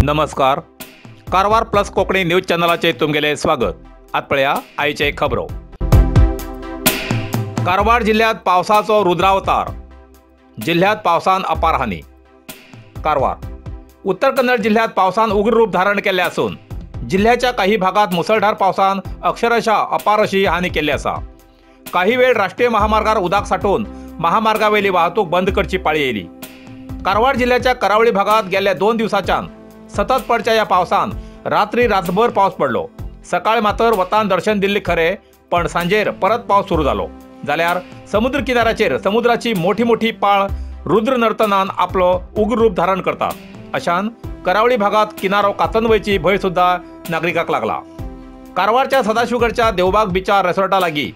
नमस्कार, Karwar plus Konkani news चॅनलाचे तुमगेले स्वागत। आत पळया आयचे खबरो। कारवार जिल्ह्यात पावसाचो रुद्रावतार, जिल्ह्यात पावसान अपार हानी। कारवार उत्तर कन्नड जिल्ह्यात पावसान उग्र रूप धारण केल्ले आसून जिल्ह्याच्या काही भागात मुसळधार पावसान अक्षरशः अपार अशी हानी केल्ली आसा। काही वेळ राष्ट्रीय महामार्गार उदक साठोवन महामार्गावेली वाहतूक बंद करची पाळी येयली। कारवार जिल्ह्याच्या करावळी भागात गेल्या 2 दिवसाच्यान सतत पडच्या या पावसान रात्री रातभर पावस पडलो। सकाळ मात्र वतान दर्शन दिल्ली खरे, पण सांजेर परत पावस सुरू जालो। जाल्यार समुद्र किनाऱ्याचेर समुद्राची मोठी मोठी पाळ रुद्र नर्तनान आपलो उग्र रूप धारण करता। अशान करावळी भागात किनारो कातनवयची भंय सुद्धा नागरिकांक लागला। कारवारच्या सदाशिवगडच्या देवबाग बीचा रेसॉर्टा लागी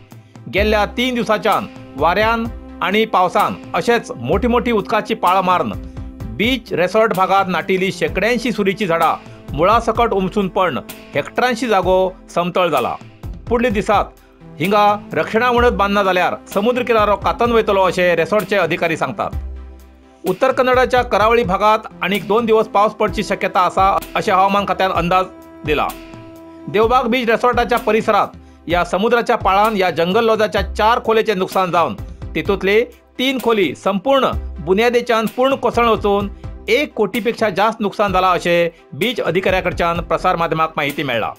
गेल्या 3 दिवसाच्यान वाऱ्यान आणि पावसान अशेच मोठी मोठी उदकाची पाळ मारून बीच रेसॉर्ट भागात नाटिली शेकड्यांशी सुरीची झाडां मुळासकट उमसून पण हेक्टरांशी जागो समतळ जाला। पुढले दिसात हिंगा रक्षणा म्हणत बांदना जाल्यार समुद्र किनारो कातन वयतलो अशें रेसॉर्टचे अधिकारी सांगतात। उत्तर कन्नडाच्या करावळी भागात आनीक 2 दिवस पावस पडची शक्यता आसा अशें हवामान खात्यान अंदाज दिला। देवबाग बीच रेसॉर्टाच्या परिसरात या समुद्राच्या पाळान या जंगल लॉजाच्या 4 खोलेचें नुकसान जावन तितूंतले 3 खोली संपूर्ण बुन्यादेच्यान पूर्ण कोसळून वचून 1 कोटीपेक्षा जास्त नुकसान जाला अशें बीच अधिकाऱ्याकडच्यान प्रसार माध्यमाक माहिती मेळ्ळा।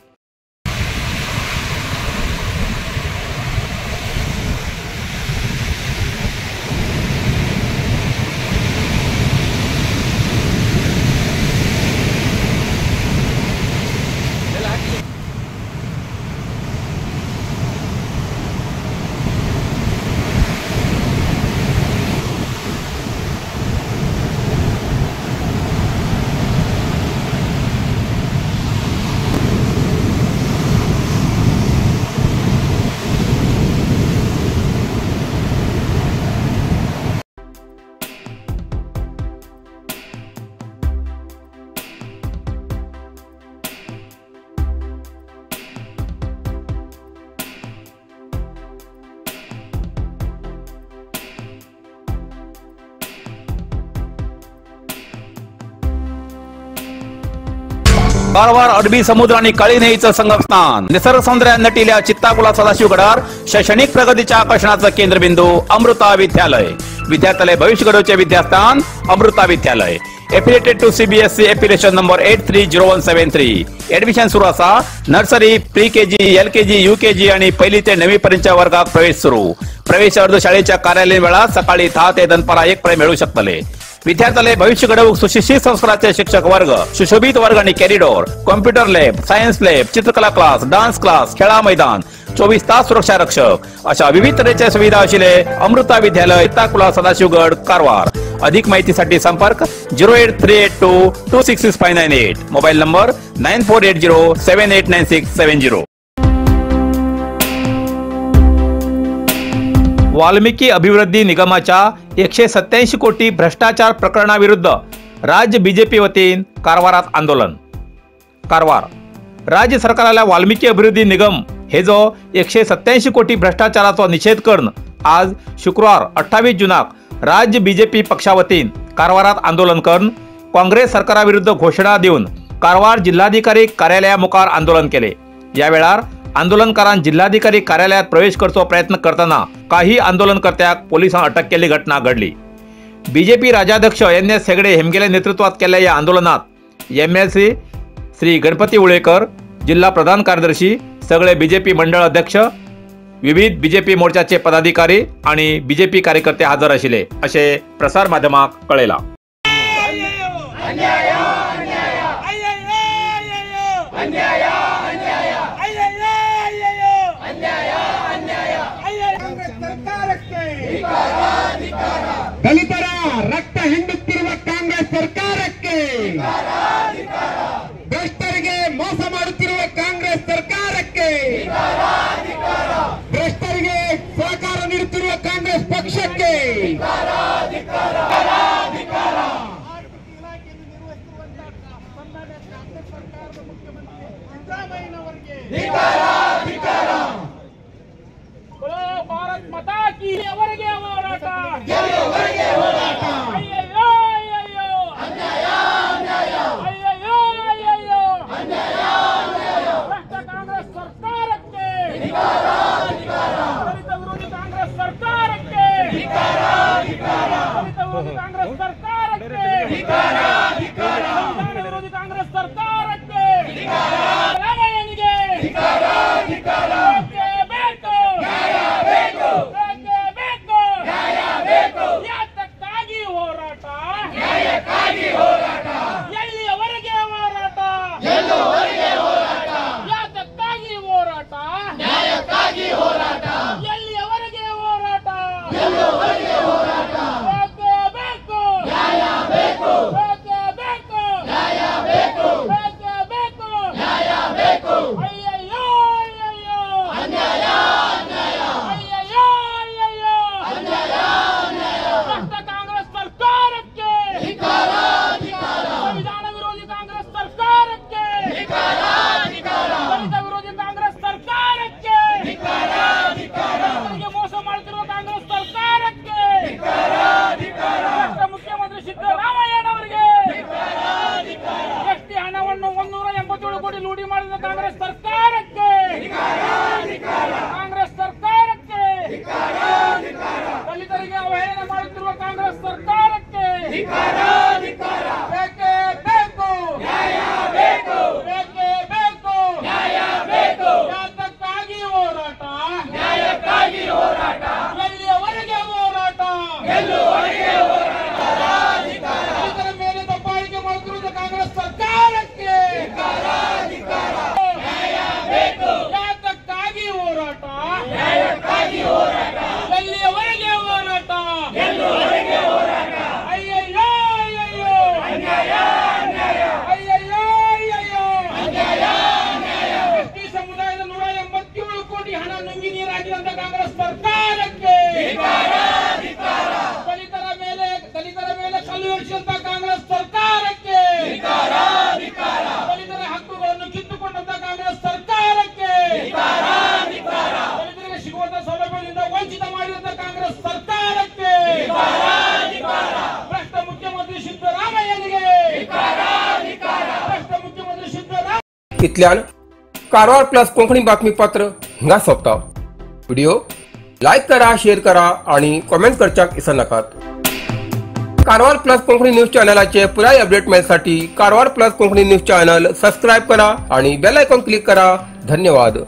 कारवार अरबी समुद्र आणि काळी न्हंयेचं संगमस्थान, निसर्ग सौंदर्यान नटिल्या चित्ताकुला सदाशिवगडार शैक्षणिक प्रगतीच्या आकर्षणाचं केंद्रबिंदू अमृता विद्यालय। विद्यार्थ्यालय भविष्य घडवचे विद्यास्थान Amrita Vidyalaya. Affiliated to CBSE affiliation number 830173। Admission सुरू आसा। Nursery, pre KG, LKG, UKG आणि पहिली ते 9वी पर्यंतच्या वर्गात प्रवेश सुरू। प्रवेश अर्ज शाळेच्या कार्यालयीन वेळात सकाळी 10 ते दनपारा 1 पर्यंत मिळू शकतले। विद्यार्थ्याले भविष्य घडवूक सुशिक्षित संस्काराचे शिक्षक वर्ग, सुशोभित वर्ग आणि corridor, computer lab, science lab, चित्रकला क्लास, डान्स क्लास, खेळा मैदान, 24 तास सुरक्षा रक्षक अशा विविध तऱ्हेच्या सुविधा असलेले अमृता विद्यालय, चित्ताकुला, सदाशिवगड, कारवार। अधिक माहितीसाठी संपर्क 08382 266598, मोबाईल नंबर 9480 789670। वाल्मिकी अभिवृद्धी निगमाच्या 187 कोटी भ्रष्टाचार प्रकरणाविरुद्ध राज्य बीजेपी वतीन कारवारात आंदोलन। कारवार राज्य सरकाराला वाल्मिकी अभिवृद्धी निगम हे जो 187 कोटी भ्रष्टाचाराचो निषेध करून आज शुक्रवार 28 जूनाक राज्य बीजेपी पक्षावतीन कारवारात आंदोलन करून काँग्रेस सरकाराविरुद्ध घोषणा दिवन कारवार जिल्हाधिकारी कार्यालयामुखार आंदोलन केले। या वेळार आंदोलनकारान जिल्हाधिकारी कार्यालयात प्रवेश करचो प्रयत्न करताना काही आंदोलनकर्त्याक पोलिसांनी अटक केल्ली घटना घडली। बीजेपी राज्याध्यक्ष एन एस हेगडे हेमगेले नेतृत्वात केल्ल्या या आंदोलनात MLC Shri Ganpati Ulekar, जिल्हा प्रधान कार्यदर्शी, सगळे बीजेपी मंडळ अध्यक्ष, विविध बीजेपी मोर्चाचे पदाधिकारी आणि बीजेपी कार्यकर्ते हजर आशिल्ले अशें प्रसार माध्यमाक कळयलां। ದಲಿತರ ರಕ್ತ ಹಿಂಡುತ್ತಿರುವ ಕಾಂಗ್ರೆಸ್ ಸರ್ಕಾರಕ್ಕೆ, ಭ್ರಷ್ಟರಿಗೆ ಮೋಸ ಮಾಡುತ್ತಿರುವ ಕಾಂಗ್ರೆಸ್ ಸರ್ಕಾರಕ್ಕೆ, ಭ್ರಷ್ಟರಿಗೆ ಸಹಕಾರ ನೀಡುತ್ತಿರುವ ಕಾಂಗ್ರೆಸ್ ಪಕ್ಷಕ್ಕೆ इतल्यान कारवार प्लस कोंकणी बातमीपत्र हिंगा सोंपता. व्हिडिओ लायक करा, शेअर करा आणि कॉमेंट करच्याक विसरनाकात. कारवार प्लस कोंकणी न्यूज चॅनलाचे पुराय update मेळसाठी Karwar plus Konkani news channel subscribe करा आणि बेल आयकॉन क्लिक करा. धन्यवाद.